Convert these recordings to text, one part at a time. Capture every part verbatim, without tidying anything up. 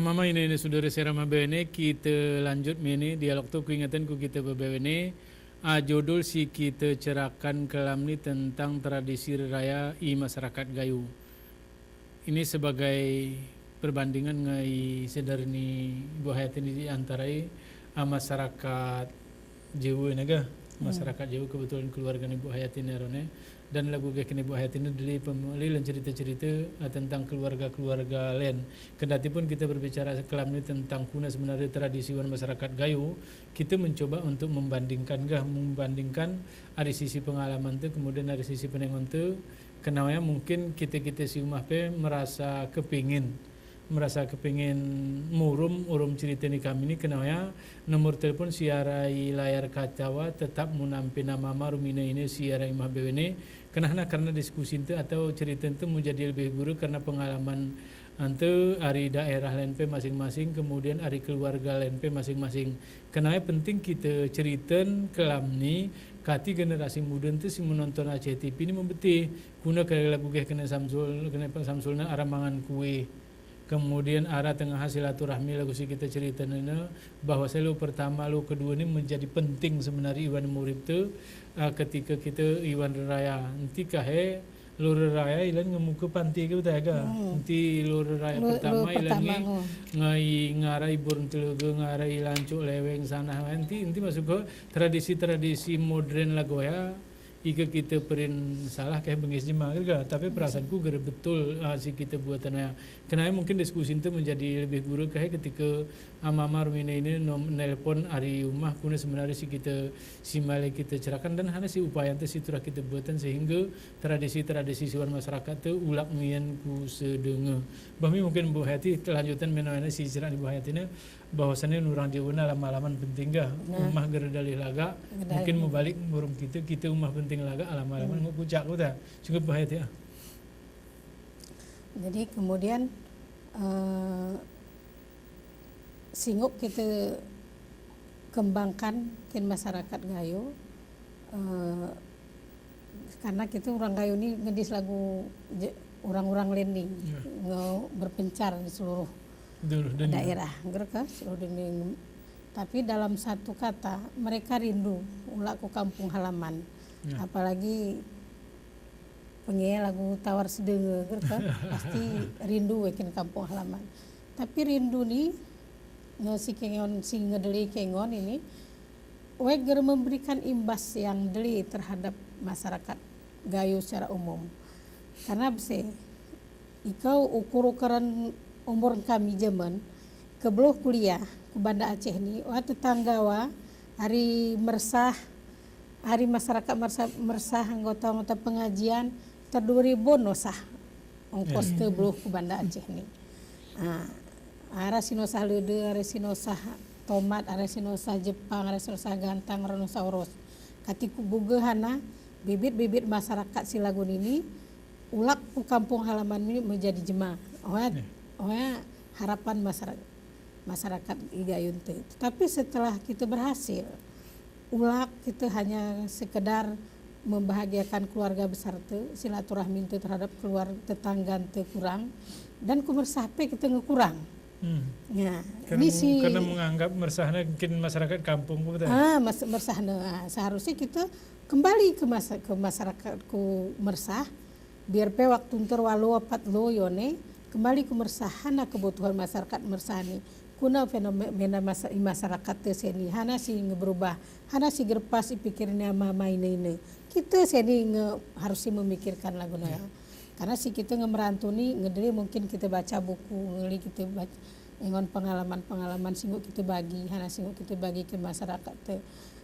Mama, ine, ine sodara sera mabewene, kite lanjut mene dialog tu, ku ingetan ku kite bebewene, a, jodul si kite cerakan kelam ni tentang tradisi reraya i masarakat Gayo. Ini sebagai perbandingan nggai sedar ni Ibu Hayati ni di antara i, a, masarakat Jawa ini ga, masarakat Jawa, kebetulan keluarga ni Ibu Hayati ni arone, dan lagu geh kene Ibu Hayati ni deli pemeli lan cerita-cerita, a, tentang keluarga-keluarga len. Kendatipun kita berbicara kelam ni tentang kuna sebenarnya tradisi wan masarakat Gayo, kita mencoba untuk membandingkan ga, membandingkan ari sisi pengalaman tu, kemudian ari sisi penengon tu, kenaya mungkin kita-kita si umah pe merasa kepingin, merasa kepingin murum, urum cerita ni kami ni, kenaya nomor telepon si ara i layar kaca wa, tetap mu nampi nama marum ine-ine si ara i mabewene, kenana karena diskusi ente atau cerita ente menjadi lebih guru karena pengalaman ente ari daerah len pe masing-masing, kemudian ari keluarga len pe masing-masing. Kenaya penting kita cerita kelam ni, kati generasi muda ente si menonton Aceh T V ni membetih, kuna ke lagu geh kene Samsul, kene Pak Samsul na ara mangan kuih. Kemudian ara tengah silaturahmi lagu si kita cerita nene, bahwa selalu pertama, lalu kedua ni menjadi penting sebenarnya iwan murid tu, a, ketika kita iwan raya. Enti kahe, lalu raya ilan ngemuka panti ke betul ga. Hmm. Enti lalu raya pertama, ilan nge-, ngai ngara i burun telega, ngara i lancuk leweng sana. Enti, enti masuk ke tradisi-tradisi modern lagu ya, ika kita perin salah kahe bengis jema, gitu ga. Tapi perasaanku gere betul, a, si kita buatan ya. Kenaya mungkin diskusi ente menjadi lebih guru kahe ketika, a, mama rum ine-ine nom-, nelpon ari umah, kuna sebenarnya si kita, si male kita cerakan dan hana si upaya ente si turah kita buatan sehingga tradisi-tradisi siwan masarakat tu ulak ngian ku sedenge. Bahmi mungkin Bu Hayati kelanjutan mena-mena si cerak ni Bu Hayati ne, bahwasanya nurang Jawa ne alam-alaman penting ga, umah gere dalih laga, mungkin mubalik burung kita, kita umah penting laga, alam-alaman nguk kucak ku ta. Cukup Bu Hayati, a. Jadi kemudian, eh, singuk kita kembangkan kin masarakat Gayo, eh, karena kita orang Gayo ni ngedis lagu je-, orang-orang len ni, nge-, berpencar di seluruh daerah, gere ke seluruh dunia. Tapi dalam satu kata, mereka rindu ulak ku kampung halaman. Apalagi pengea lagu Tawar Sedenge, gere ke, pasti rindu we kin kampung halaman. Tapi rindu ni, nge si kengon, si ngedeli kengon ini, we gere memberikan imbas yang deli terhadap masyarakat Gayo secara umum. Karena bese, ikau ukur-ukuran umur kami jaman, kebeluh kuliah ku Banda Aceh ni, wa tetangga wa, ari mersah, ari masyarakat mersah, mersah anggota-anggota pengajian, terdua ribu nosah ongkos te beluh ku Banda Aceh ni. A, ara si nosah lede, ara si nosah tomat, ara si nosah Jepang, ara si nosah gantang, ara nosah oros. Kati ku buge hana, bibit-bibit masyarakat si lagu nini, ulak ku kampung halaman ini menjadi jema. Oya, oya harapan masyarakat, masyarakat i Gayo nte. Tetapi setelah kita berhasil, ulak kita hanya sekedar membahagiakan keluarga besar te, silaturahmi te terhadap keluar tetangga te kurang, dan ku mersah pe kita ngekurang. Hmm. Ya, karena ini meng-, si karena menganggap mersahna mungkin masyarakat kampung ku betul. A, mas-, mersahna, a, seharusnya kita kembali ke masa-, ke masyarakat ku mersah, biar pe waktu ntar walu apat lu yone, kembali ku mersah, hana kebutuhan masyarakat mersah ni. Kuna fenomena masa-, i masyarakat te seni, hana si ngeberubah, hana si gerpas i pikirnya mama ine-ine. Kita seni nge-, harus si memikirkan lagu naya. Karena si kita ngemerantu ni, ngedeli mungkin kita baca buku, ngeli kita bac-, engon pengalaman-pengalaman singuk kita bagi, hana singuk kita bagi ke masyarakat te.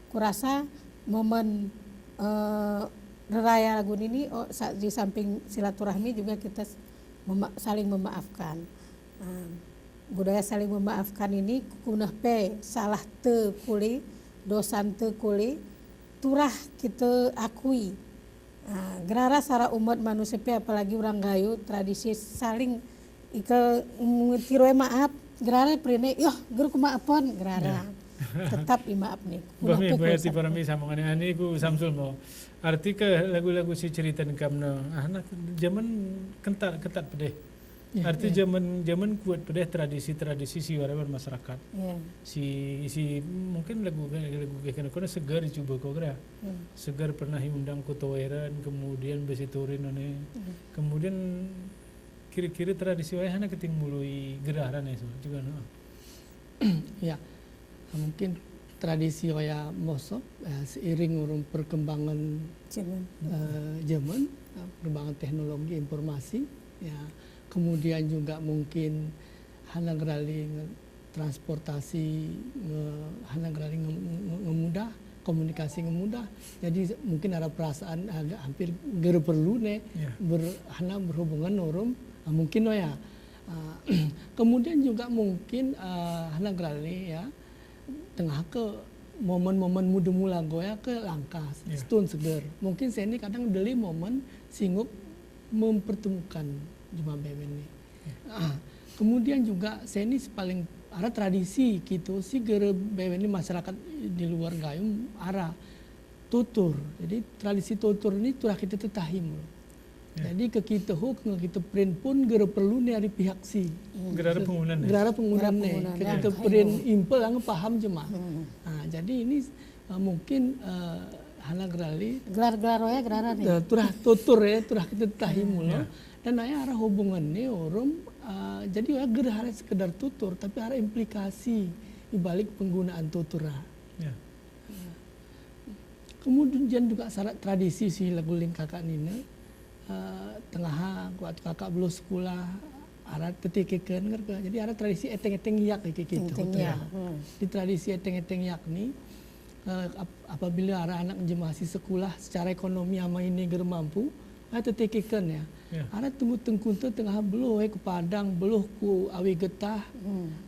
Kurasa momen, eh, reraya lagu nini, o, sa-, di samping silaturahmi juga kita s-, mema-, saling memaafkan. Nah, budaya saling memaafkan ini, kuneh pe salah te kuli, dosan te kuli, turah kita akui. Nah, gerara sara umat manusia pe, apalagi orang Gayo, tradisi saling ika, mm, tiroe maap, gerara perine, yoh, guru ku maapon, gerara. Ya. Tetap i maap ni. Bah mi, bah ti para mi sama ngani ani ku Samsul mo. Arti ke lagu-lagu si cerita ni kamne, ah, na, jaman kentat, kentat pedeh. Arti jaman, jaman kuat pedeh tradisi-tradisi si wara-wara masarakat. Si, si, mungkin lagu, lagu kene-kene segar cuba ko kera. Segar pernah iundang ko Toweran, kemudian besi Torin one. Kemudian kira-kira tradisi wayahane keting mului geraran eso juga, no. Ya. Mungkin tradisi waya mosok, ya, seiring urung perkembangan, eh, jaman, eh, perkembangan teknologi informasi, ya, kemudian juga mungkin hana gerali nge-, transportasi nge-, hana gerali nge-, nge-, ngemudah, komunikasi ngemudah. Jadi mungkin ada perasaan agak hampir gere perlu ne ber-, hana berhubungan urung, ah, mungkin no ya. Ah, kemudian juga mungkin, ah, hana gerali ya, tengah ke momen-momen muda mula goya ke langka, setun seger. Mungkin seni kadang deli momen singgup mempertemukan jema bewen ni. Ah, kemudian juga seni si paling ara tradisi kito si gere bewen ni masarakat di luar Gayo ara tutur. Jadi tradisi tutur ni turah kite tetahim. Jadi ke kite ho, ke kite prin pun gere perlu ni ari pihak si. Gere ara pengunan ni. Gere ara pengunan ni. Ke kite prin impel ang paham jema. Ah, jadi ini, eh, mungkin, eh, hana gerali. Gelar-gelar ya, gelar ni. Eh, turah tutur ya, turah kite tetahim mulo. Dan aya ara hubungan ni urung, eh, jadi ya gere hara sekedar tutur, tapi ara implikasi di balik penggunaan tutur, ah. Kemudian juga sara tradisi si lagu ling kakak nine, eh, tengaha waktu kakak beluh sekula, ara tetekeken ngerti. Jadi ara tradisi eteng-eteng yak kite. Eteng-eteng yak. Di tradisi eteng-eteng yak ni, eh, ap-, apabila ara anak jema si sekula secara ekonomi ama ine gere mampu, ah, tetekeken ya. Ara tengku-tengku te tengaha beluh, eh, ke Padang, beluh ku awi getah,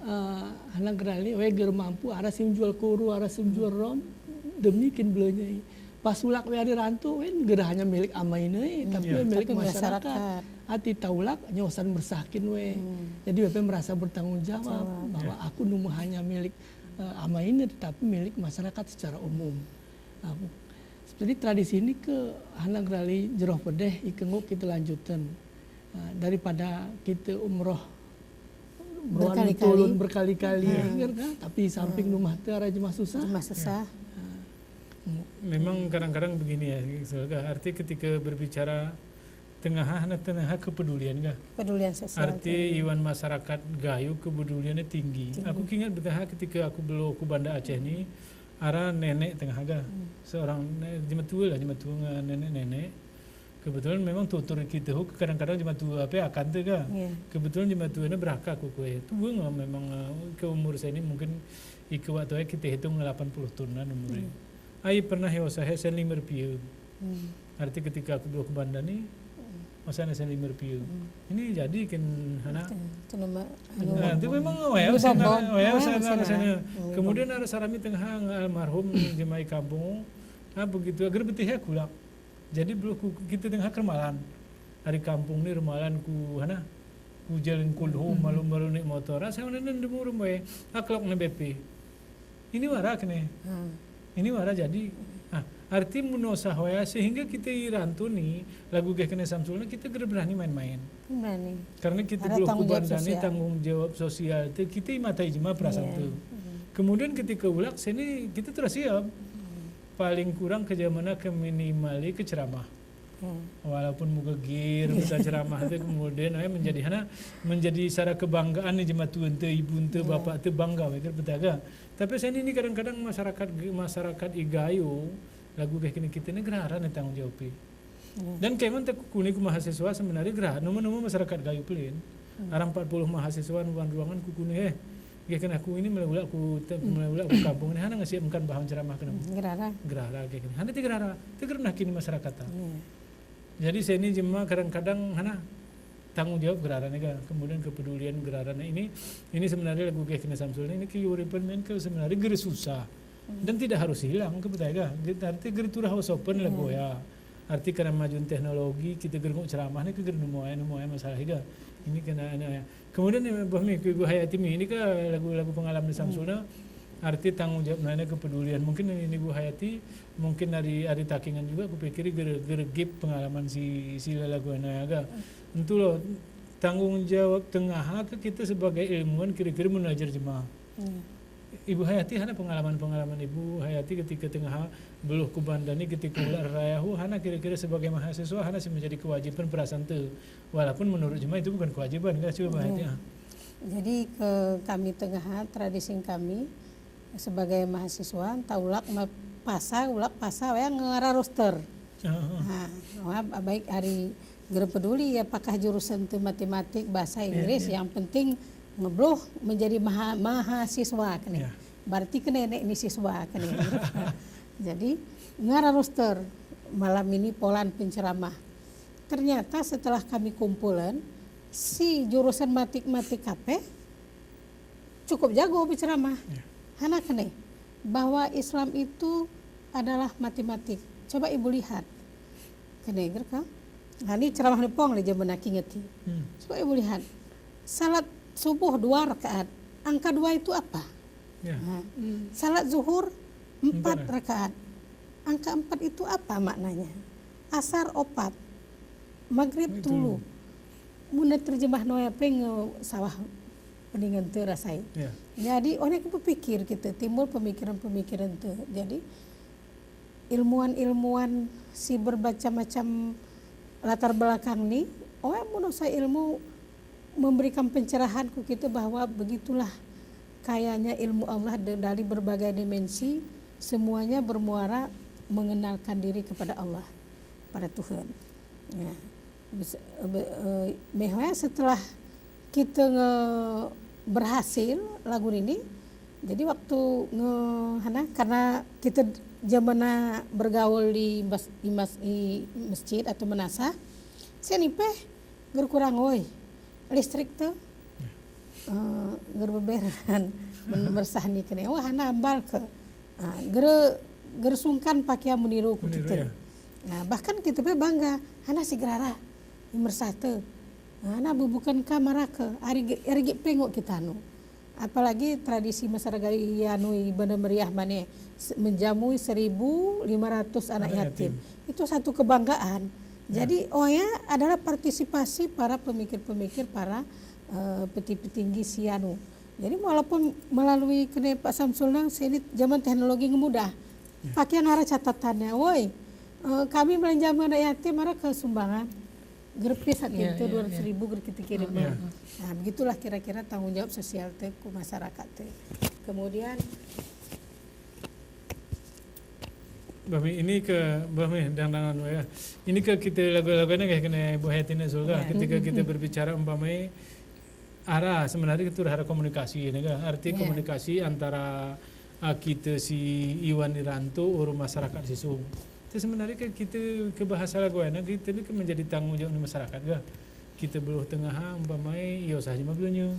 eh, hana gerali, eh, gere mampu, ara si menjual kuru, ara si menjual rom, demi kin belenya. Pas ulak we ari rantu, we gere hanya milik ama ine, tapi we milik masyarakat. Ati taulak, nyosan meresahkin we. Jadi we pe merasa bertanggung jawab bahwa aku nu me hanya milik, eh, ama ine, tetapi milik masyarakat secara umum. Nah, jadi tradisi ini ke hana gerali jeroh pedeh, ike nguk kite lanjuten. Nah, daripada kite umroh, umroh berkali-kali, berkali-kali, tapi samping rumah te ara jema susah. Jema susah. Memang kadang-kadang begini ya, arti ketika berbicara tengaha, hana tengaha kepedulian ga. Kepedulian sosial. Arti iwan masarakat Gayo kepeduliannya tinggi. Aku kingat betah ketika aku beluh ku Banda Aceh ni, ara nenek tengaha ga. Seorang ne-, jematua lah, jematua ngan nenek-nenek. Kebetulan memang tutur kite ho kadang-kadang jematua ape akan te ga. Kebetulan jematua ne beraka ku kue. Tua ngan memang, eh, ke umur seni mungkin ike waktu kite hitung delapan puluh tahunan umur. Ai pernah ya usaha sen lime rupiah. Arti ketika aku beluh ku Banda ni, masa ne sen lime rupiah. Ini jadi kin hana. Itu memang waya usaha, waya usaha sana. Kemudian ara sarami tengaha almarhum jema i kampung. Ah, begitu, agar betih ya kulak. Jadi beluh ku, kite tengaha kermalan. Ari kampung ni remalan ku hana, ku jalan kulhu, malu-malu naik motor. Asa mana nendemu rumah, aklok ne B P. Ini wara kene. Ini wara jadi. Ah, arti muno sahwaya sehingga kite i rantu ni, lagu geh kene Samsul ni, kite gere berani main-main. Berani. Karena kite beluh ku Banda ni tanggung jawab sosial te, kite i matai jema perasaan te. Kemudian ketika ulak seni kite terus siap. Paling kurang ke jemana ke minimal ke ceramah. Walaupun mugegir, bisa ceramah te kemudian, eh, menjadi hana, menjadi sara kebanggaan ni jematuan te, ibun te, bapak te bangga, wekir betaga. Tapi seni ini kadang-kadang masyarakat, masyarakat i Gayo, lagu geh kene kite ne gera-gera ne tanggung jawab. Dan kemon te kukuni ku mahasiswa sebenarnya gera-gera, nemu-nemu masyarakat Gayo pelin. Ara empat puluh mahasiswa nuan ruangan kukuni, eh, geh kene aku ini melai ulak ku te-, melai ulak ku kampung ini, hana ngesiap engkan bahan ceramah kene. Gera-gera. Gera-gera geh kene. Hana te gera-gera, te gera-gera kini masyarakat ta. Jadi seni jema kadang-kadang hana tanggung jawab gera-gera ne ga, kemudian kepedulian gera-gera ne ini, ini sebenarnya lagu geh kene Samsul ini, ini keuripan men ke sebenarnya gera susah. Dan tidak harus hilang ke betai ga. Arti gera turah osopen lagu ya. Arti karena majuan teknologi, kite gera nguk ceramah ne ke gera nemu aya, nemu aya masalah ga. Ini kena, anu ya. Kemudian, eh, bah mi, ku Ibu Hayati mi, ini ke lagu-lagu pengalaman Samsul ne, arti tanggung jawab, nah, ini kepedulian. Mungkin ini Ibu Hayati, mungkin ari, ari Takengan juga, kupikir gera, gera gip pengalaman si, si lagu anu ya ga. Entu lo, tanggung jawab tengah ke kita sebagai ilmuwan kira-kira menajur jemaah. Hmm. Ibu Hayati hana pengalaman-pengalaman Ibu Hayati ketika tengah beluh ku bandani ketika ulak raya hu hana kira-kira sebagai mahasiswa hana si menjadi kewajiban perasaan te. Walaupun menurut jemaah itu bukan kewajiban, kan, coba Ibu Hayati, ah. Jadi ke kami tengah tradisi kami, sebagai mahasiswa, ta ulak ma-, pasa, ulak pasa, wayang ngara roster. Heeh. Nah, wah, baik ari gera peduli, apakah jurusan te matematik, bahasa Inggris, yang penting ngebluh menjadi maha-, mahasiswa kene. Berarti kene ne ini siswa kene. Jadi, ngara roster malam ini polan penceramah. Ternyata setelah kami kumpulan, si jurusan matematik kape, cukup jago berceramah. Hana kene bahwa Islam itu adalah matematik. Coba Ibu lihat. Kene ger ka? Nah, ini ceramah nepong le jaman aki ngeti. Coba Ibu lihat. Salat subuh dua rakaat. Angka dua itu apa? Nah, salat zuhur empat rakaat. Angka empat itu apa maknanya? Asar opat. Magrib tulu. Muna terjemah noya peng sawah peningan te rasai. Jadi, onek berpikir kita, timbul pemikiran-pemikiran te. Jadi, ilmuwan-ilmuwan si bermacam-macam latar belakang ni, onek menurut saya ilmu memberikan pencerahan ku kita bahwa begitulah kayanya ilmu Allah de-, dari berbagai dimensi, semuanya bermuara mengenalkan diri kepada Allah, pada Tuhan. Ya. Bis-, be-, eh, mehwa setelah kita nge-, berhasil lagu ini, jadi waktu nge-, hana, karena kita jamanna bergaul di mas-, di mas-, di masjid atau menasah, seni peh ger kurang oi, listrik te, eh, ger beberan, men-, mersah ni kene. Wah, hana ambal ke. Ah, gere, gere sungkan pakia meniru ku kita. Nah, bahkan kita peh bangga, hana si gerara, mersah te. Hana bubukan kamara ke, ari ge-, ari ge pengok kita nu. Apalagi tradisi masyarakat iyanu i bana meriah mane, se-, menjamui seribu lima ratus anak yatim. Itu satu kebanggaan. Jadi, oya adalah partisipasi para pemikir-pemikir, para, eh, peti-, petinggi sianu. Jadi, walaupun melalui kene Pak Samsul nang, seni jaman teknologi ngemudah. Pakai ngara catatannya, woi, eh, kami belanja anak yatim, mara ke sumbangan. Gerpis hati itu dua ratus ribu ger kita kirim. Nah, begitulah kira-kira tanggung jawab sosial te ku masyarakat te. Kemudian, Bami, ini ke, Bami, dang, dang, anu ya. Ini ke kita lagu-lagunya kayak kena Ibu Hayati Nasul kah. Ketika kita berbicara umpamai arah, sebenarnya itu arah komunikasi, ini kah. Arti komunikasi antara, ah, kita si Iwan Iranto, urus masyarakat sisung. Itu sebenarnya kan kita ke bahasa lagunya, kita ini kan menjadi tanggung jawab masyarakat kah. Kita beluh tengah, umpamai, iyo saja mablunya.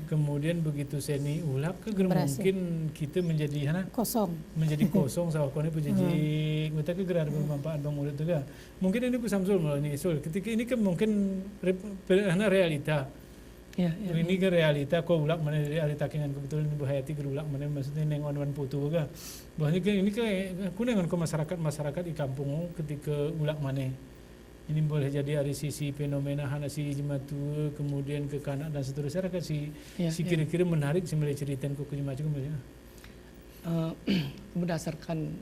Kemudian begitu seni ulak ke, ger mungkin kita menjadi, hana? Kosong. Menjadi kosong, sawah kone pejejik. Mata ke ger ada bermanfaat bang mulut tu kah. Mungkin ini ku Samsul malah ini, Sul. Ketika ini kan mungkin rep-, pe-, hana realita. Ini kan realita, ko ulak mane realita kengan kebetulan Ibu Hayati ger ulak mane, maksudnya nengon wan putu kah. Bahwa ini kan, ini kan, ku nengon ko masyarakat, masyarakat di kampung ketika ulak mane. Ini boleh jadi ari sisi fenomena hana si jematua, kemudian kekanak dan seterusnya, kan si, si kira-kira menarik si melihat cerita ko ke jematua, ya. Eh, berdasarkan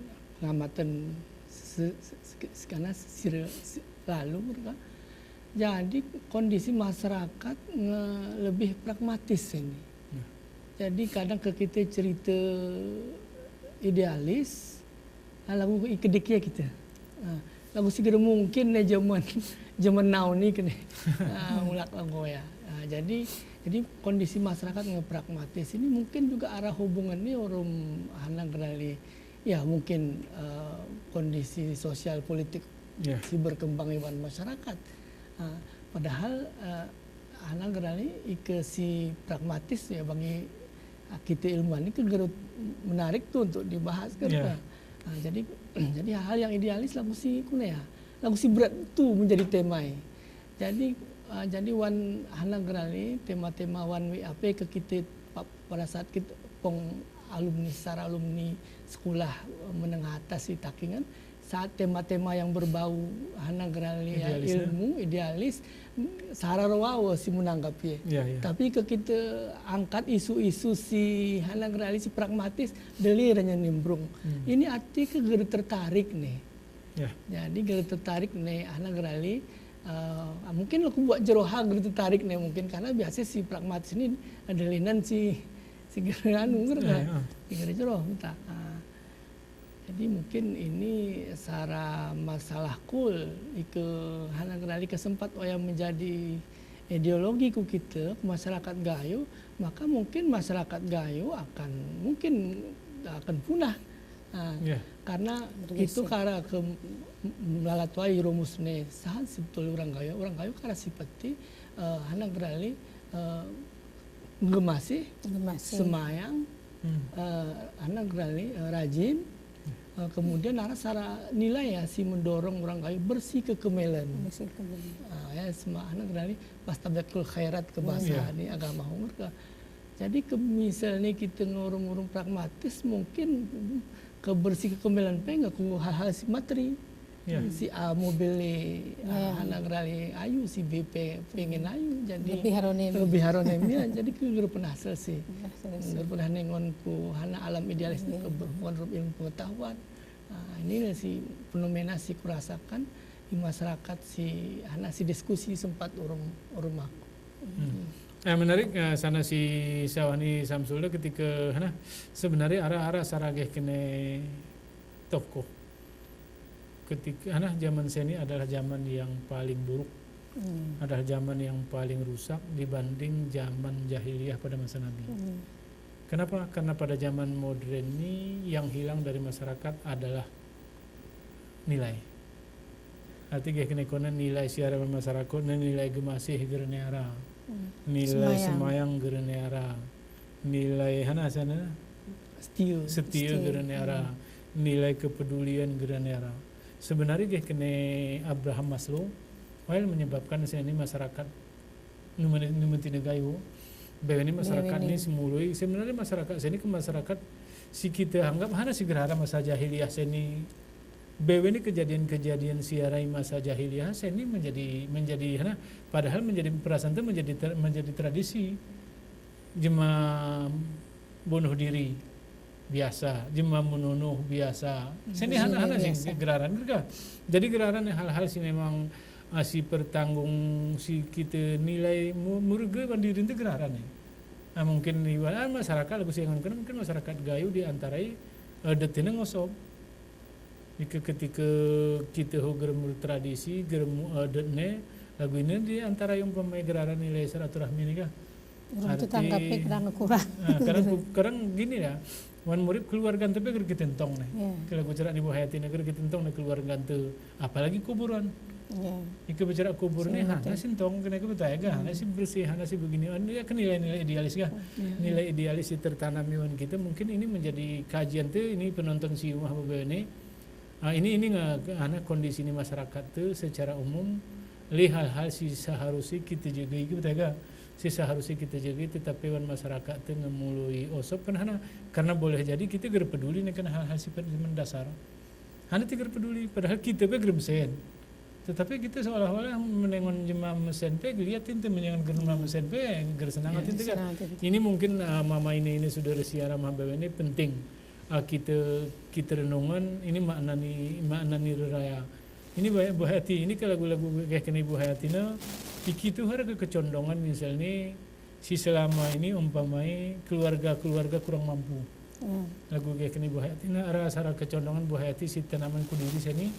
pengamatan se-, se-, se-, sekana sira-, se-, lalu mereka. Jadi kondisi masyarakat nge-, lebih pragmatis ini. Jadi kadang ke kita cerita idealis, ah, lagu ikedik ya kita. Ah, lagu sigera mungkin ne zaman, zaman now ni kene. Ah, ulak lagu ya. Ah, jadi, jadi kondisi masyarakat nge pragmatis ini mungkin juga arah hubungan ni urum hanang kenali. Ya, mungkin, eh, kondisi sosial politik si berkembang iwan masyarakat. Ah, padahal, eh, Hanang gerani ike si pragmatis ya bagi, ah, kita ilmuwan ini ke gerut menarik tuh untuk dibahas kan. Ah, jadi, jadi hal-hal yang idealis lagu si kune ya, lagu si berat tuh menjadi tema ya. Jadi, ah, jadi wan hanang gerani tema-tema wan W A P ke kita pa-, pada saat kita pong alumni, setara alumni sekolah, eh, menengah atas di Takengon, saat tema-tema yang berbau hana gerali, ya, idealis, ya, ilmu, idealis, sara ro wawo si menanggapi. Ya, ya. Tapi ke kite angkat isu-isu si hana gerali si pragmatis, deli ranya nimbrung. Hmm. Ini arti ke gere tertarik ne. Ya. Jadi gere tertarik ne hana gerali, eh, mungkin aku buat jeroha gere tertarik ne mungkin karena biasa si pragmatis ini ada linan si, si gere anu, gere, ya, ya, si gere jeroh minta. Ah. Jadi mungkin ini sara masalah kul, ike hana gerali ke sempat oya menjadi ideologi ku kite, ku masyarakat Gayo, maka mungkin masyarakat Gayo akan, mungkin akan punah. Ah, ya. Karena itu kara ke m-, m-, melalatuai rumus ne, saha sebetul orang Gayo, orang Gayo kara sipeti, eh, hana gerali, eh, gemasih, gemasih, semayang, hmm, eh, hana gerali, eh, rajin, eh, kemudian ara sara nilai ya si mendorong orang Gayo bersikekemelan. Bersikekemelan. Ah, ya, sema hana gerali, fastabiqul khairat ke bahasa, hmm, ya, ini agama Hindu ke. Jadi ke misalnya kite ngurung-ngurung pragmatis mungkin ke bersikekemelan pe ngga ku hal-hal si materi. Ya. Si A mobil ni, ya, ah, hana gerali ayu, si B pe pengen ayu, jadi lebih haronim. Lebih haronim, ya, jadi ke gere penah selsi. Gere penah nengon ku hana alam idealis, ya, ke berhubungan ilmu pengetahuan. Ah, ini si fenomena si kurasakan di masyarakat si hana si diskusi sempat urung, urung aku. Hmm. Eh, menarik, eh, sana si sawani Samsul ketika, hana, sebenarnya ara, ara sara geh kene tokoh. Ketika, hana, zaman seni adalah zaman yang paling buruk. Hmm. Adalah zaman yang paling rusak dibanding zaman jahiliyah pada masa Nabi. Hmm. Kenapa? Karena pada zaman modern ini yang hilang dari masyarakat adalah nilai. Arti geh kene konen nilai si ara masyarakat, ne nilai gemasih gere ne ara. Hmm. Nilai semayang, semayang gere ne ara. Nilai hana sana? Setia. Setia, setia, gere ne ara. Hmm. Nilai kepedulian gere ne ara. Sebenarnya geh kene Abraham Maslow, while menyebabkan seni masyarakat Numen-, numen tine Gayo. Beweni masyarakat ni semuloi. Sebenarnya masyarakat seni ke masyarakat si kite anggap hana si gere ara masa jahiliyah seni. Beweni kejadian-kejadian si ara i masa jahiliyah seni menjadi, menjadi hana, padahal menjadi perasaan tu menjadi tra-, menjadi tradisi. Jema bunuh diri biasa, jema menunuh biasa. Seni hana-hana si geraran gerga. Jadi geraran hal-hal si memang, ah, si pertanggung, si kite nilai mu-, murge ban diri nte geraran ne. Ah, mungkin iwan, ah, masyarakat lagu si angan kena, mungkin masyarakat Gayo di antarai, eh, detene ngosok. Ike ketika kite ho gerem tradisi, gerem, eh, adat ne, lagu ini di antara yang pemai geraran nilai silaturahmi ne kah. Arti tetangga pe kadang kurang. Ah, kadang ku-, kadang gini ya, wan murip keluarga nte pe gere kite entong ne. Ya. Kalo bicara ni Bu Hayati ne gere kite entong ne keluarga nte, apalagi kuburan. Ya. Ike bicara kubur ne, hana si entong kena ke betaya ga, hana si bersih, hana si begini. Ini ya ke nilai-nilai idealis ga. Ya. Nilai idealis si tertanam iwan kite, mungkin ini menjadi kajian te, ini penonton si umah bebe ne. Ah, ini, ini nga, hana kondisi ni masyarakat te secara umum, lih hal-hal si seharusnya kite jegei, kite betaya ga. Si seharusnya kite jegei, tetapi wan masyarakat te ngemului osop kan hana. Karena boleh jadi kite gere peduli ne kena hal-hal si pen-, mendasar. Hana ti gere peduli, padahal kite pe gere mesen. Tetapi kite seolah-olah menengon jema mesen pe, geliat tinte menengon jema mesen pe, gere senang tinte kan. Ini mungkin, ah, mama ini, ini sudah siara mama ini penting. Ah, kite, kite renungan, ini makna ni, makna ni reraya. Ini Bu Hayati, ini ke lagu-lagu geh kene Bu Hayati ne, iki tu hara ke kecondongan misalnya, si selama ini umpamai keluarga-keluarga kurang mampu. Hmm. Lagu geh kene Bu Hayati, nah, ara sara kecondongan Bu Hayati si tanaman ku diri seni,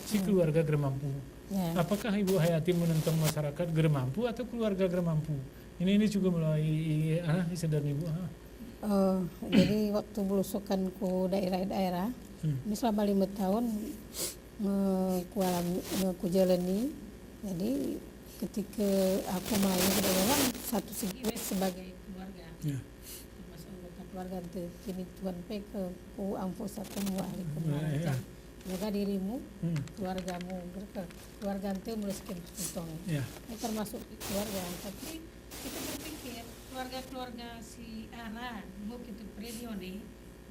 si keluarga gere mampu. Ya. Apakah Ibu Hayati menentang masyarakat gere mampu atau keluarga gere mampu? Ini, ini juga mulai, ah, sadar ni Bu, ah. Oh, jadi waktu belusukan ku daerah-daerah, ini selama lima tahun, nge-, ku alam-, nge-, ku jalani. Jadi, ketika aku main ke daerah, satu segi wes sebagai keluarga. Ya. Termasuk anggota keluarga nte, kini Tuhan pe ke ku ampu satu dua hari ke ya. Jaga dirimu, keluargamu, berke-, keluarga nte mulai sekian penonton. Ya. Ini termasuk keluarga, tapi kita berpikir, keluarga-keluarga si ara, mau kita periode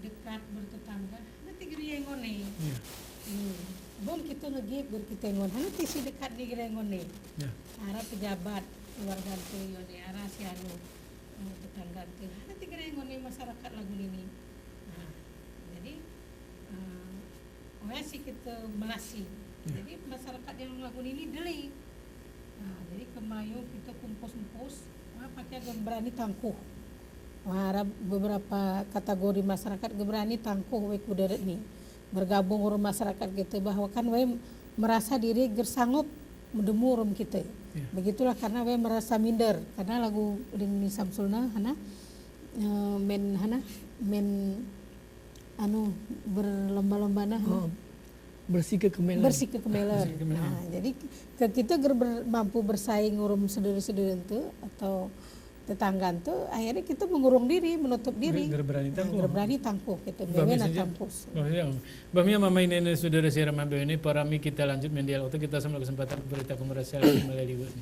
dekat bertetangga, nanti geri yang ngone. Ya. Hmm. Bun kito ngegip ger kite ngoni. Hana ti si dekat ni ger ngoni. Ya. Ara pejabat, keluargante, yo ni ara si anu, eh, tetanggante. Hana ti ger ngoni masarakat lagu nini. Nah, jadi, eh, oya si kite melasi. Ya. Jadi, masarakat yang lagu nini deli. Nah, jadi kemayu kite kumpus-kumpus, wah, pake ger berani tangkuh. Wah, ara beberapa kategori masarakat ger berani tangkuh wé ku deret ni. Bergabung urung masarakat kite bahwa kan wé merasa diri ger sanggup medemu urung kite. Ya. Begitulah karena wé merasa minder. Karena lagu ring ni Samsul na, hana, eh, men, hana, men anu, berlomba-lomba na, hana. Oh, bersikekemelan. Bersikekemelan. Bersikekemelan. Nah, jadi ke-, kite ger ber-, mampu bersaing urung sedere-sedere ente atau tetangga ente, akhirnya kite mengurung diri, menutup diri. Ger, ger berani tangkuh. Nah, ger berani tangkuh kite. Bah, bewen misalnya, atampus. Bah, ya. Bah, mia mama ini, ini sodara saya mama ini, para mi kita lanjut mendialog, kita sama kesempatan berita komersial melalui ini.